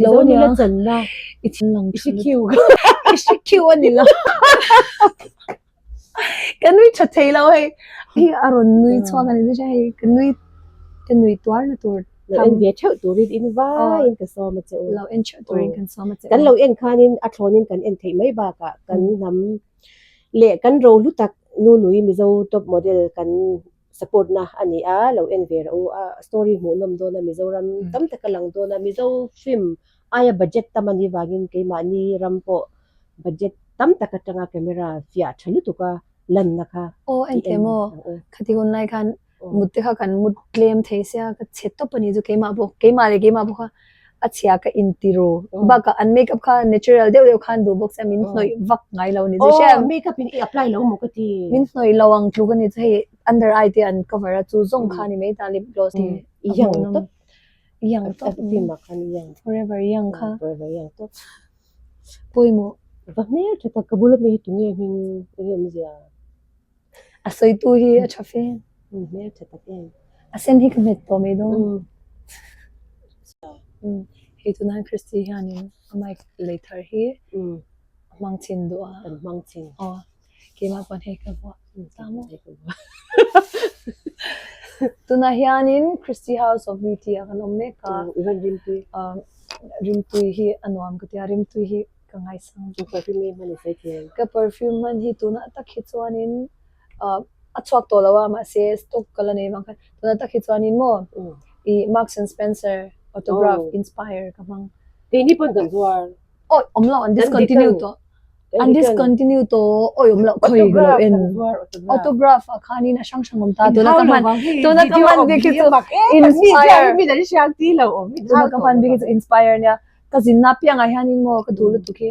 lo Mizo a nula nia. channa I thil lang i tha hre lutuk. khiu. I hre khiu a ni lo. Ka nui tha thei lo hei. Hei a rawn nui chhuak a ni chu hei ka nui ka nui tuar na tur Lo tham. en ve theuh turin in vaiin ka sawm a che u. Lo en theuh turin kan sawm a che u. Kan lo en khanin a thlawnin kan en theih mai bakah kan hnam leh kan rohlu tak Nunui Mizo top model kan support na a ni a, lo en ve rawh u. A story hmuh nawm dawn a, Mizoram tam tak a lang dawn a, Mizo film aia budget tam a nih vangin keimahni ram pawh budget tam tak atanga camera fiah tha lutuk a lanna kha Aw i engte en maw ang u. khati hun lai khan mut te kha kan mut tlem thei sia ka chhe tawp a ni chu keimah pawh keimah leh keimah pawh kha a chhia ka inti ru bakah an makeup kha natural deuh deuh khan duh bawk sia min hnawih vak ngai lo a ni chu hria Aw makeup in i apply lo maw ka ti. Min hnawih lo ang tluk a ni chu hei under eye te an cover a chu zawng kha a ni mai ta lip gloss te I yang tawp. I yang tawp. A film ah khan i yang. Forever young kha. Forever young tawp. Pawimawh. Va hmel tha tak ka bula mi hi tunge hming enge awmzia. A sawitu hi a tha fe. Hmel tha tak em. A sen hi ka hmet tawh mai dawn. Hei tunah Christy hianin a mic lei thar hi a hmang chhin duh a. Kan hmang chhin. Aw keimah pawn hei ka vuah ta maw. Tunah hianin Christy House of Beauty ah kan awm mek a. I van rimtui. Rimtui hi a nuam ka tia rimtui hi ka ngaisang. Ka perfume hi hman i sawi thei em? Ka perfume hman hi tunah tak hi chuanin ah a chhuak tawh lo a mahse stock ka la nei vang khan tunah tak hi chuanin maw ih Marks and Spencer autograph inspire ka hmang. Keini pawn kan zuar. Awi awm lo an discontinue tawh an discontinue tawh awi awm loh khawi ka lo en autograph ah khanin a hrang hrang awm ta tuna ka hman tuna ka hman bik hi chu inspire tuna ka hman bik hi chu inspire nia Ka zinna piangah hianin maw ka duh lutuk hi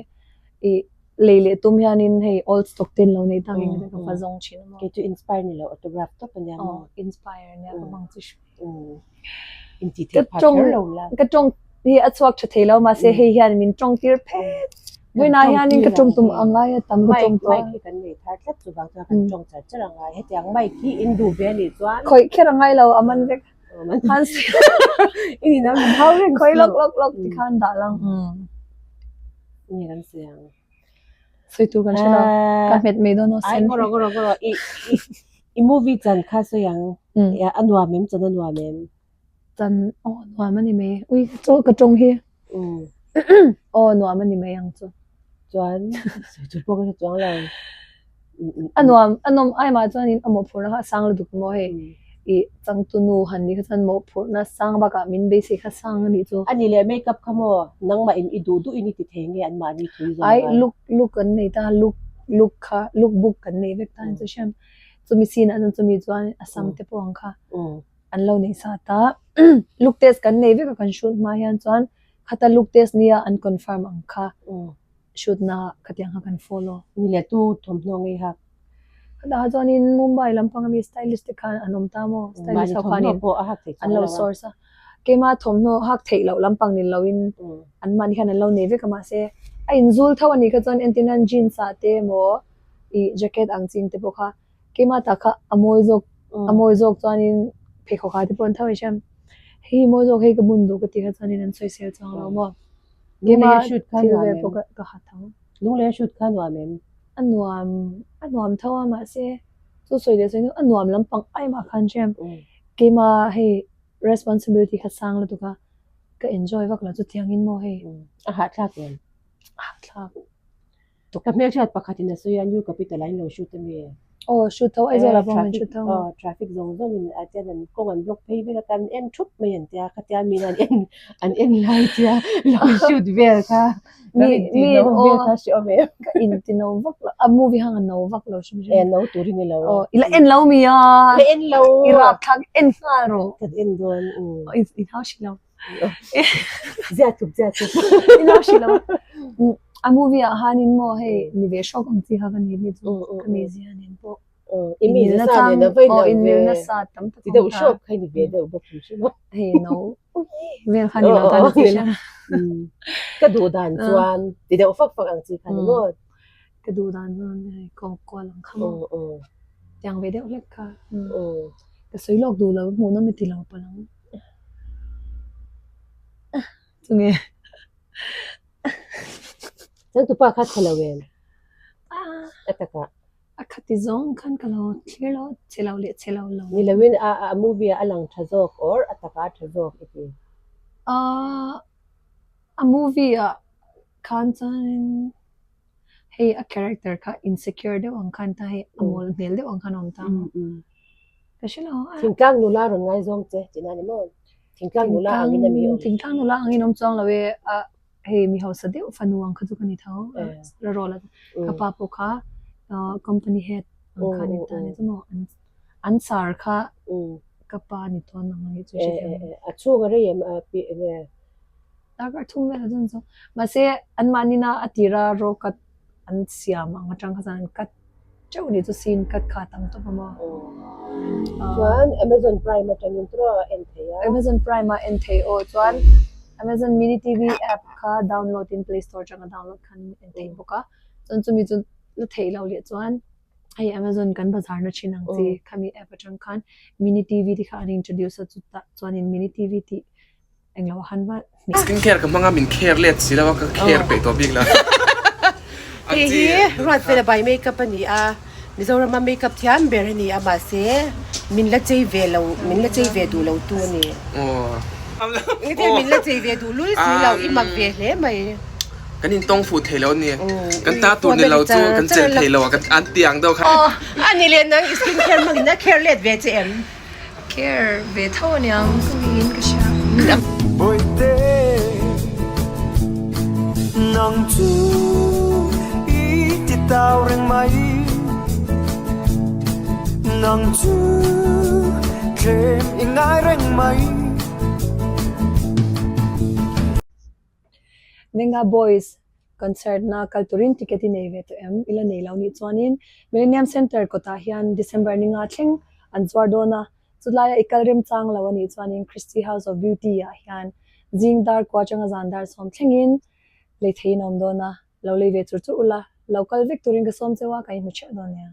ih lei leh tum hianin hei old stock te an lo nei tak engemaw ka va zawng thin a maw. Kei chu inspire ni lo autograph tawp a nia maw. Aw inspire nia ka hmang chu hriat. Inti Ka thei phah tawng kher lo la. ka tawng hi a chhuak tha thei lo mahse hei hian min tawng tir phet. Vawiinah hianin ka tawng tum ang ngai a tam ka tawng tawh a. Mic hi kan nei thar tlat chuvang chuan kan tawng char char a ngai. Hetiang mic hi in duh ve a nih chuan. Khawih kher a ngai lo a man vek. Khoi lawk lawk lawk ti khan dah lang. Ni kan siang. Soi tur kan hre lo. Ka hmet mai dawn aw sen. Ai ngoro ngoro ngoro i i movie chan kha soi ang. Ya a nuam em chan a nuam em. Chan aw nuam ani mai. Ui chaw ka tawng hi. Aw nuam ani mai ang chu. Chuan soi tur pawh ka hre chuang lo. A nuam a nawm ai mah chuanin a mawhphurhna kha a sang lutuk maw hei ih changtu nu han nih kha chuan mawhphurhna sang bakah min beisei kha sang a nih chu. A nih leh makeup kha maw nangmah in i duh duh in i ti thei nge anmahni thui zawng Ai look look kan nei ta look look kha look book kan nei vek ta chu hriam chumi scene ah chuan chumi chuan a sam te pawh ang kha an lo nei sa ta look test kan nei vek a kan shoot hma hian chuan khata look test nia an confirm ang kha. Shoot na khatiang kha kan follow. Ni leh tu thawmhnaw ngei hak. Khata chuanin Mumbai lampang ami stylist te khan an awm ta maw? Stylist ho khanin an lo source a. Keima thawmhnaw hak theih loh lampang ni loin anmahni khan an lo nei vek a mahse a inzul tho a nih kha chuan entir nan jeans ah te emaw ih jacket ang ching te pawh kha keima tah kha a mawi zawk a mawi zawk chuanin pheikhawk ah te pawh an tho hriam. Hei hi mawi zawk hei ka bun duh ka tih kha chuanin an sawisel chuang lo maw? Lunglei a shoot kha thil nuam vel em? pawh ka ha tho. Lunglei a shoot kha nuam em? A nuam, a nuam tho a mahse chu sawi leh sawi hnu a nuam lampang ai mah khan hriam. Keima hei responsibility kha sang lutuk a, ka enjoy vak lo chutiangin maw hei. A hahthlak em? A hahthlak. Ka hmelhriat pakhatin a sawi a, New Capital ah in lo shoot a mi? Aw, shoot tho, Aizawl ah pawh an shoot tho. Aw, traffic zawng zawngin a tian an kawng an block phei vek a, kan en thup mai an tia, khatia min an en an en lai tia lo shoot vel kha, lo inti no vel kha hre awm em? Ka inti no vak lo, a movie hang a no vak lo hrim hrim. E, no tur hi ni lo. Aw, i la en lo mi a? La en lo. I rapthlak en nghal rawh. Kan en dawn. I hau hri lo. Zia thup zia thup. I hau hri lo. A movie ah hanin maw hei ni ve hrawk ang chi kha ka ni ni chu ka mizia nen pawh. I mizia sa nen a vawi lo ve. Inmil nasa tam tak Ti deuh hrawk kha ni ve deuh bawk hrim hrim a. Hei no ui vel kha ni lo ta ni chi hria. Ka duh dan chuan ti deuh fak fak ang chi kha ni maw. Ka duh dan chuan hei kawng kual ang kha maw. Tiang ve deuh hlek kha. Ka sawi lawk duh lo hmuhnawm i ti lo palh ang. Chunge. Changtupa kha chhe lo em? A takah. A khati zawng khan ka lo thlir lo, chhe lo leh chhe lo lo. Ni loin a a movie ah a lang tha zawk or a takah a tha zawk i ti? A movie ah khan chuanin hei a character kha insecure deuh ang khan ta hei a mawl hmel deuh ang khan a awm ta maw? Ka hre lo a. Thingtlang nula rawn ngaizawng che tihna a ni maw? Thingtlang nula angin a mi awm. Thingtlang nula angin awm chuang lo e a hei mi hausa deuh fanu ang kha chu ka ni tho a role a ka pa pawh kha company head ang kha a ni ta a ni chu maw an sar kha ka pa a ni tawn ang a nih chu hrethiam ang. A chhung a rei em a pi enge? Darkar thum vel a chuan chu mahse anmahni na a tira raw cut an siam ang atang kha chuan an cut teuh ni chu scene cut kha a tam tawp a maw. Chuan Amazon Prime atangin tawh a en thei a. Amazon Prime a en thei aw chuan Amazon Mini TV app kha download in Play Store atanga download khan en thei bawk a chuan chumi chu la theih loh leh chuan hei Amazon kan bazar na thin ang chi khami app atang khan Mini TV te kha an introduce a chutah chuanin Mini TV tih Englo a han va hmeh. Skin care ka hmang a min care let si lo a ka care peih tawh bik lo. Hei hi Ruatfela by makeup a ni a, Mizorama makeup thiam ber a ni a mahse min la chei ve lo min la chei ve duh lo tu a ni. Engtin min la chei ve duh lul si lo i mak ve hle mai. Kan intawng fuh thei lo a ni. Kan ta tur ni lo chu kan chelh thei lo a an ti ang deuh kha. A ni leh nang i skin care hmangin a care let ve che em? Care ve tho aniang ka niin ka hria. Bawihte nang chu i ti tau reng mai Nang chu tlem i ngai reng mai. Venga Boys concert na kal turin ticket i nei ve tawh em? I la nei lo nih chuanin Millennium Centre kawtah hian December ni nga thleng an zuar dawn a, chulaia i kal remchang lo a nih chuanin Christy House of Beauty ah hian zing dar kua atanga zan dar sawm thlengin lei theiin a awm dawn a, lo lei ve chur chur ula, lo kal vek turin ka sawm cheu a, ka inhmu ṭheuh dawn nia.